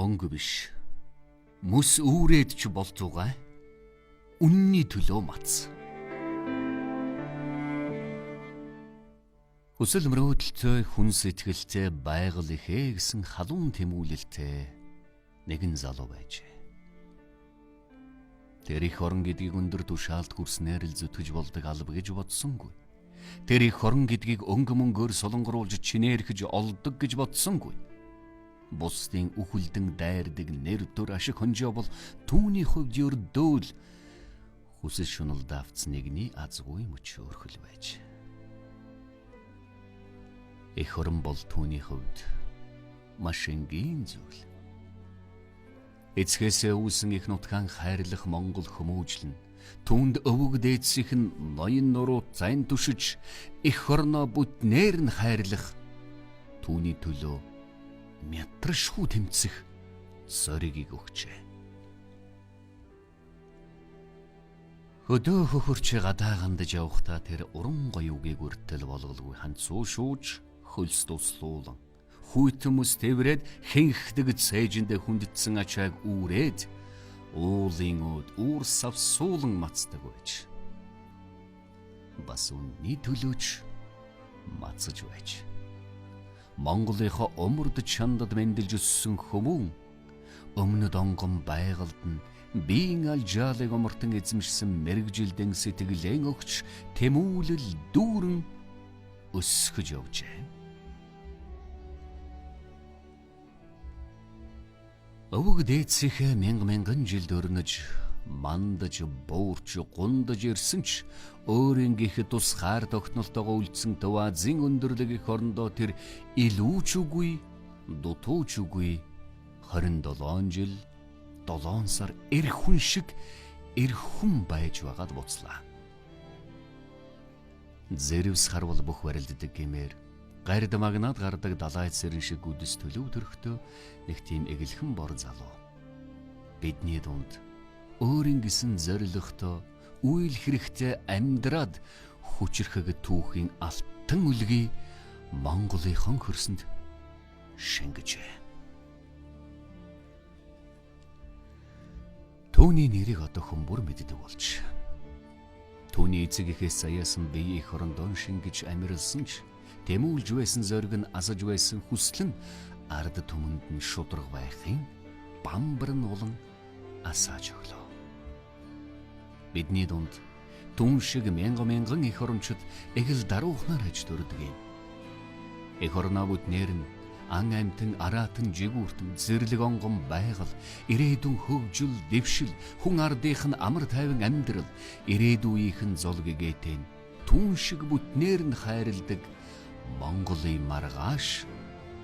Мөнгө биш. Мөс үүрээд ч болзугай. Үнний төлөө мац. Хүсэл мөрөөдөлтэй, хүн сэтгэлтэй, байгаль ихээ гэсэн халуун тэмүүлэлтэй нэгэн залуу байжээ. Тэр их орон гэдгийг өндөр тушаалд хүрснээр л зүтгэж болдог алба гэж бодсонгүй. Тэр их орон гэдгийг өнгө мөнгөөр солонгоруулж чинээрхэж олдог гэж бодсонгүй. Бусдын үхэлдэн дайрдаг нэр төр ашиг хонжоо бол түүний хувьд ердөөл хүсэл шуналд авц нэгний азгүй мөч өөрхөл байж. Эх орон бол түүний хувьд маш энгийн зүйл. Эцгээсээ үүсэн их нутгаан хайрлах Монгол хүмүүжил нь түүнд өвөг дээдсийнх нь ноён нуруу зайн түшиж эх орноо бүтнээр нь хайрлах түүний төлөө мятрашгүй тэмцэх зоригийг өгчээ. Хөдөө хөхөрч гадаа гандаж явахдаа тэр уран гоё үгийг үртэл болголгүй ханцуу шууж хөлс туслуулан хүйтэн мөс тэврээд хинхдэг цээжиндээ хүндэтсэн ачааг үүрээд уулын өөд үүр савсуулан мацдаг байж. Бас үнний төлөөч мацаж байж. Монголынхоо умард чандад мэндэлж өссөн хүмүүн өмнөд онгон байгальд нь биеийн алжаалыг омортон эзэмшсэн мэргэжилдэн сэтгэлэн өгч тэмүүлэл дүүрэн өсгөж явжээ. Өвөг дээдсийнхээ мянга мянган жилд өрнөж, мандаж, буурч, гундаж ирсэн ч өөрийн гих тусгаар тогтнолтойгоо үлдсэн Төв Азийн өндөрлөг эх орондоо тэр илүү ч үгүй, дутуу ч үгүй 27 жил 7 сар эр хүн шиг эр хүн байж байгаад буцлаа. Зэрвс харвал бүх барилддаг гэмээр гард магнаад гардаг далай цэрэн шиг үдэс төлөв төрхтөө нэг тийм эгэлхэн бор залуу. Бидний дунд өөрийн гисэн зорилготой үйл хэрэгтэй амьдраад хүчирхэг түүхийн алтан үлгийг Монголынхон хөрсөнд шингэжээ. Түүний нэрийг одоо хүн бүр мэддэг болж. Түүний эцэг эхээс заяасан бие эх орондоо шингэж амиралсан ч тэмүүлж байсан зориг нь асаж байсан хүсэл нь ард түмэнд нь шудраг байхын бамбар нь улан асааж өглөө. Бидний дунд түн шиг мянган мянган эх орончид эгэл даруухнаар аж төрдөг юм. Эх орноо бүтнээр нь ан амтан араатан жигүүртэн зэрлэг онгон байгаль ирээдүйн хөгжил дэвшил хүн ардынх нь амар тайван амьдрал ирээдүйнх нь зол гэгээтэй түн шиг бүтнээр нь хайрладаг Монголын маргааш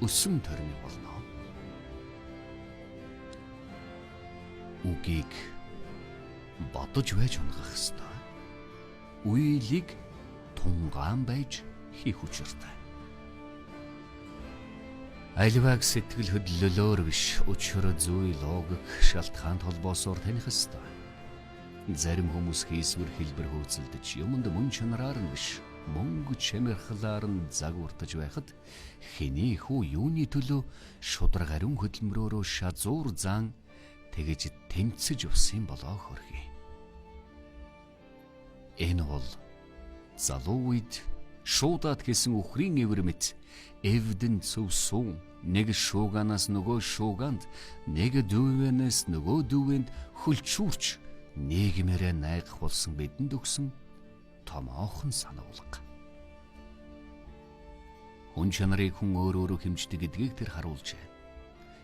өсөн төрний болно. Үгийг бодож байж унгах ёстой. Үеийг тунгаан байж хийх учиртай. Аливааг сэтгэл хөдлөлөөр биш, учир зүй логик шалтгаан холбоосоор таних ёстой. Зарим хүмүүс хийсвэр хэлбэр хөөцөлдөж юмд мөн чанараар нь биш, мөнгө чамирхлаар нь загвартаж байхад хэний хүү юуны төлөө шударга ариун хөдөлмөрөөрөө шазуур зан тэгэж тэмцэж явсан болоо хөрхий. Энэ бол залуу үед шуудаад хийсэн үхрийн эвэр мэт эвдэн цөв суун нэг шууганаас нөгөө шууганд нэг дүүвэнээс нөгөө дүүвэнд хөлчүүрч нийгмээрээ найгах болсон бидэнд өгсөн томоохон сануулга. Хүн чанарыг хүн өөр өөрөө хэмждэг гэдгийг тэр харуулжээ.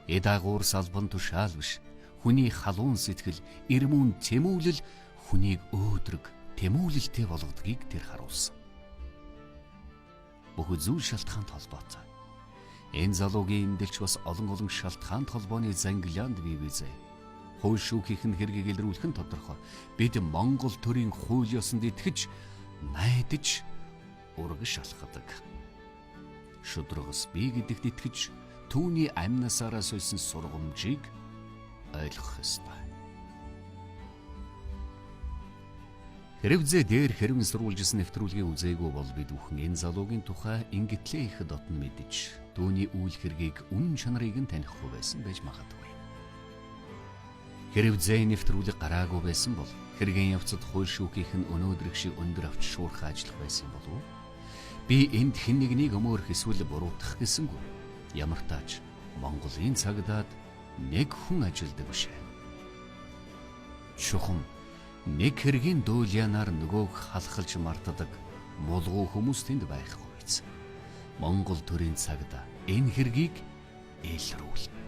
Эд агуур салбан тушаал биш, хүний халуун сэтгэл, эрмүүн тэмүүлэл хүнийг өөдрөг, тэмүүлэлтэй болгодгийг тэр харуулсан. Бүх зүйл шалтгаанд холбоотой. Энэ залуугийн эмдэлч бас олон олон шалтгаанд холбооны зангилаанд бий бизээ. Хууль шүүхийнх нь хэргийг илрүүлэх нь тодорхой. Бид Монгол төрийн хууль ёсонд итгэж, найдаж, урагш алхадаг. Шударгас бий гэдэгт итгэж, түүний амнасаараа сойсон сургамжийг ойлгох ёстой. Хэрвээ дээр хэрвэн сурвалжсан нэвтрүүлгийг үзээгүй бол бид бүхэн энэ залуугийн тухай ингэтлээ их дотн мэдэж, түүний үйл хэргийг үнэн чанарыг нь танихгүй байсан байж магадгүй. Хэрв зээн нэвтрүүлэг гараагүй байсан бол хэргийн явцад хууль шүүхийнх нь өнөөдрөх шиг өндөр авч шуурхай ажиллах байсан болов уу? Би энд хэн нэгнийг өмөөрөх эсвэл буруутгах гэсэнгүй. Ямар тач Монголын цагдаад нэг хүн ажилдаг биш. Чухам нэг хэргийн дуулианаар нөгөөг халахалж мартдаг мулгуу хүмүүс тэнд байхгүй биз. Монгол төрийн цагдаа энэ хэргийг илрүүлнэ.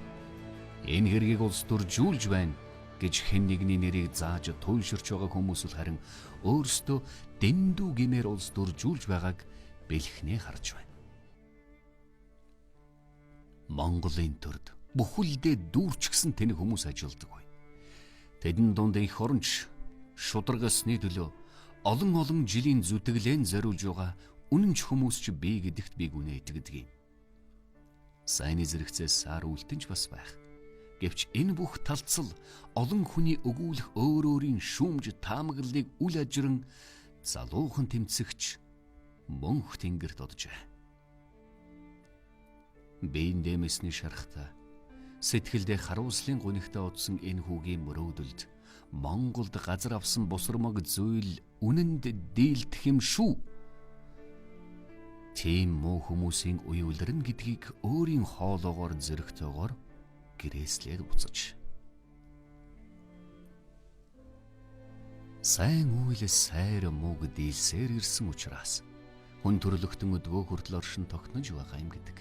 Энэ хэргийг улс төржүүлж байна гэж хэн нэгний нэрийг зааж туйлширч байгаа хүмүүс л харин өөрсдөө дэндүү гэмээр улс төржүүлж байгааг бэлхнээ харж байна. Монголын төрд бүхэлдээ дүүрчгсэн тэнэг хүмүүс ажилдаг бай. Тэдэн дунд их оронч шударга ёсны төлөө олон олон жилийн зүтгэлэн зориулж байгаа үнэнч хүмүүс ч бий гэдэгт би гүнээ итгэдэг юм. Сайнны зэрэгцээс сар үлдэнч бас байх. Гэвч энэ бүх талцал олон хүний өгүүлэх өөр өөрийн шүүмж таамаглалыг үл ажран залуухан тэмцэгч мөнх тэнгэрт оджээ. Биеийн дэмэсний шарахта сэтгэлдээ харуулслын гунигтай удсан энэ хүүгийн мөрөөдөлд Монголд газар авсан бусармаг зүйл үнэнд дийлдэх юм шүү. Тийм муу хүмүүсийн уйлрна гэдгийг өөрийн хоолоогоор зэрэгтэйгээр гэрээслээд буцаж. Сайн үйл сайр мууг дийлсээр ирсэн учраас хүн төрлөختөн өдгөө хүртэл оршин тогтнож байгаа юм гэдэг.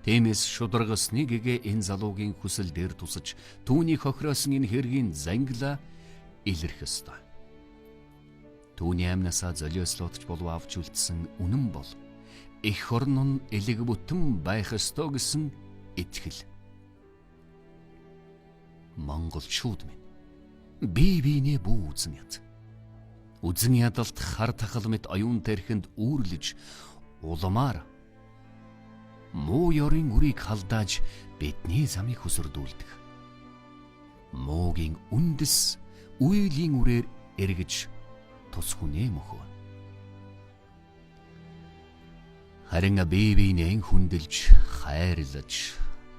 Тиймээс шударгасны гэгээ энэ залуугийн хүсэл дээр тусаж түүний хохироосон энэ хэргийн зангила илэрх ёстой. Түүний амнасаа золиослоодч болов авч үлдсэн үнэн бол эх орн нь элэг бүтэн байх ёстой гэсэн итгэл. Монголчууд минь бие биенээ бүү үзэн яд. Үзэн ядалт хар тахал мэт оюун тэрхэнд үүрлэж улмаар муу ёрын үрийг халдааж бидний замыг хөсөрдүүлдэг. Муугийн үндэс үйлийн үрээр эргэж тус хүнээ мөхөө. Харин бие биенээ хүндэлж хайрлаж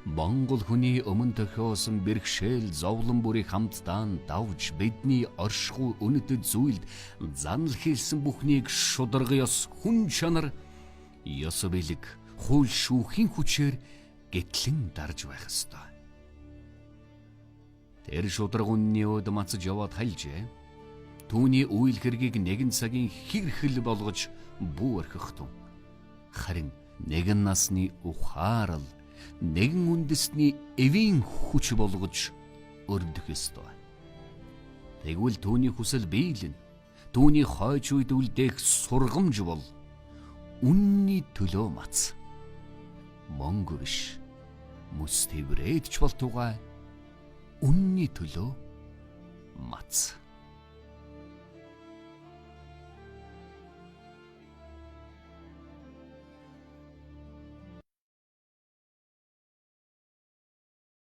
Монгол хүний өмнө тохиосон бэрхшээл зовлон бүрийг хамтдаа давж бидний оршихуй үнэт зүйлд занал хийлсэн бүхнийг шударга ёс хүн чанар ёс бэлэг хууль шүүхийн хүчээр гэтлэн дарж байх ёстой. Тэр шударга үнний өөд мацаж яваад хальжээ. Түүний үйл хэргийг нэгэн цагийн хэрхэл болгож бүү орхих тун. Харин нэгэн насны ухаарал нэгэн үндэсний эвийн хүч болгож өрдөх ёстой. Тэгвэл түүний хүсэл биелнэ. Түүний хойч үед үлдээх сургамж бол үнний төлөө мац. Мөнгө биш. Мэс тэврээд ч болтугай үнний төлөө мац.